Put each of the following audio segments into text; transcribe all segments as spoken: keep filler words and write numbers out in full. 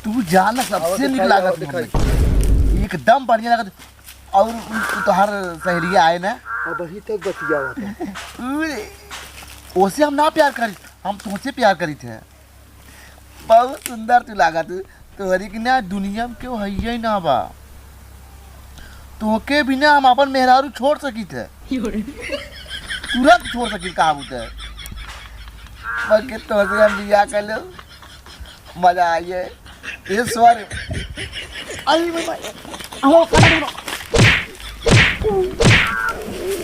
तू जाना सबसे निक लागत हमें। एकदम बढ़िया लागत। और उ, उ तोहार सहेलिया आए ना? अबहीं तक बतियावत है। उ, ओसे हम ना प्यार करी, हम तोहसे प्यार करी थे। बहुत सुंदर तू लागत। तोहरी के ना दुनिया में केहू हइये ना बा। तोहके बिना हम अपन मेहरारू छोड़ सकी थे। तुरंत छोड़ सकी कहा थे। बाकी तोहसे हम बियाह कर लो। मजा आई है। ये स्वर। अरे भाई, भाई। हो, खड़ा हो।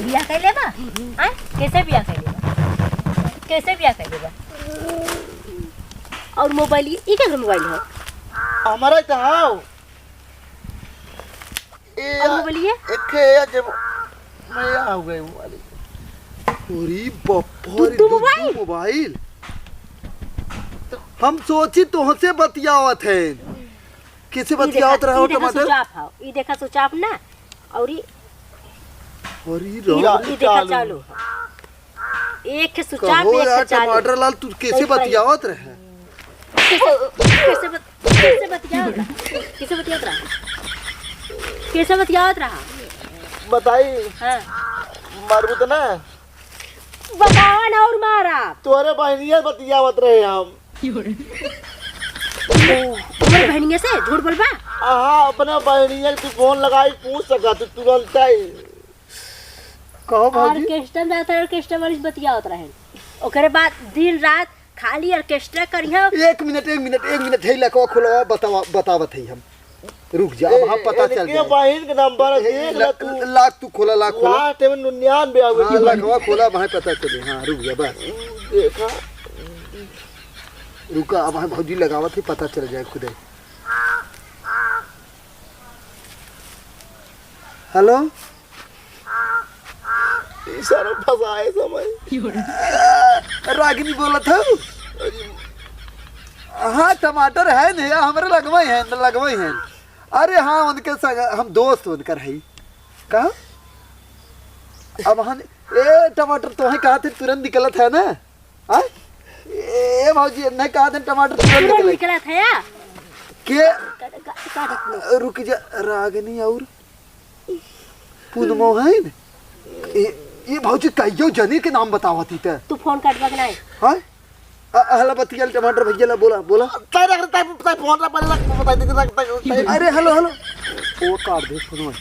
बियाह कर लेबा? आय? कैसे बियाह कर लेबा? कैसे बियाह कर लेबा? और मोबाइल, ई केकर मोबाइल है? हमारा तो हाव। ए, अम्मा बोलिए। एक है जब मैं आ गए वो वाली। अरे बाप रे, दू, दू दू, दू मोबाइल? मोबाइल। हम सोची तोहसे बतियावत है। कैसे ई देखा, बतियावत रहे हो ई देखा टमाटर? स्विच ऑफ हो, ई देखा स्विच ऑफ ना, और ई, अरे ई, राम ई देखा चालू। चालू हो। एक स्विच ऑफ, कहो एक यार चालू। टमाटर लाल, तू कैसे सही, सही। बतियावत रहे? कैसे, कैसे बत-, कैसे बतियावत रहा? कैसे बतियावत रहा? कैसे बतियावत रहा? बताई। हाँ। मारबू तो ना? बतावा ना और मारा। तोहरे बहनिया बतियावत रहे हम। तुम्हारी बहनिया से झूठ बोलबा? हाँ, अपने बहनिया के तू फोन लगाई, पूछ सका तू तुरंत ही। कहो भौजी। ऑर्केस्ट्रा में जाता है, ऑर्केस्ट्रा वाली से बतियावत रहे। ओकरे बाद दिन रात खाली ऑर्केस्ट्रा करिहा। एक मिनट, एक मिनट, एक मिनट, हे लकवा खोलवा, बतावा, बतावत है हम। रुक जा, अब ए, हम पता चल इनके जाए। बहिन के नंबर ए, देख ल-, ला तू। लाख तू खोला, लाख खोला। लास्ट में निन्यानवे आ गई हाँ, थी। लकवा खोला, अब हमें पता चले। हाँ, रुक जा, बस। देखा। रुका, अब हमें भौजी लगावत है, पता चल जाए खुदे। हेलो? ई सारा फंसाए समय। रागिनी बोलत हऊ? हाँ, टमाटर है नहीं, हमरे लगवई है, लगवई है। अरे हाँ, उनके संग हम दोस्त उनकर है। कहा? अब हम, ए, टमाटर तोहे कहा थे, तुरंत निकलत है ना? हाँ? ए भौजी, नहीं कहा थे टमाटर तुरंत तुरंत निकले। निकलत है या? के? का, का, का रख लो? रुक जा, रागिनी और पूनमो है न? ए, ए भौजी, कहियो जनी के नाम बतावत ही ते। तू फोन काटबा के नहीं? हाँ? अ, अ, हला बतियाल टमाटर भैया ला, बोला, बोला। तय रख, तय, तय फोन रख, पहले रख, बताई दे, रख, तय, तय। अरे, हेलो, हेलो। ओ, काट दे फोन।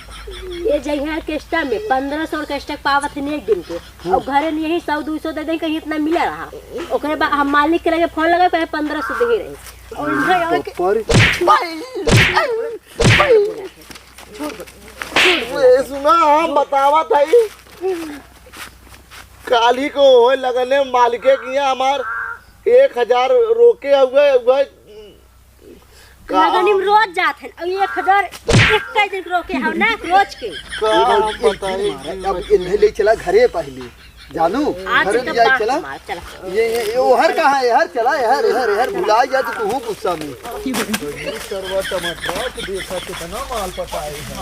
ये जइहा ऑर्केस्ट्रा में पन्द्रह सौ ऑर्केस्ट्रा पावत है एक दिन के। हाँ। और घरे में यही सौ दो सौ दे दे, कहीं इतना मिला रहा। ओकरे बाद हम मालिक के लगे फोन लगा, कहे पन्द्रह सौ दे ही रहे। और इधर आवे के बाप रे। भाई, भाई। ए, सुना, हम बतावत हई। काली को होए लगने मालिके किया हमार एक हजार रोके हुए, हुए। का लगनी में रोज जात हन, और एक हजार एक दिन के रोके हव ना, रोज के। का हम बताई? अब इन्हें ले चला घरे पहले, जानू, आज घरे तो ले जाए, बाप चला। मार, चला। ये, ये, ये ओहर कहाँ है? हर चला, हर, हर, हर भुला जा तो तू गुस्सा में। ये सरवा टमाटर देखा कितना माल पटाए हैं।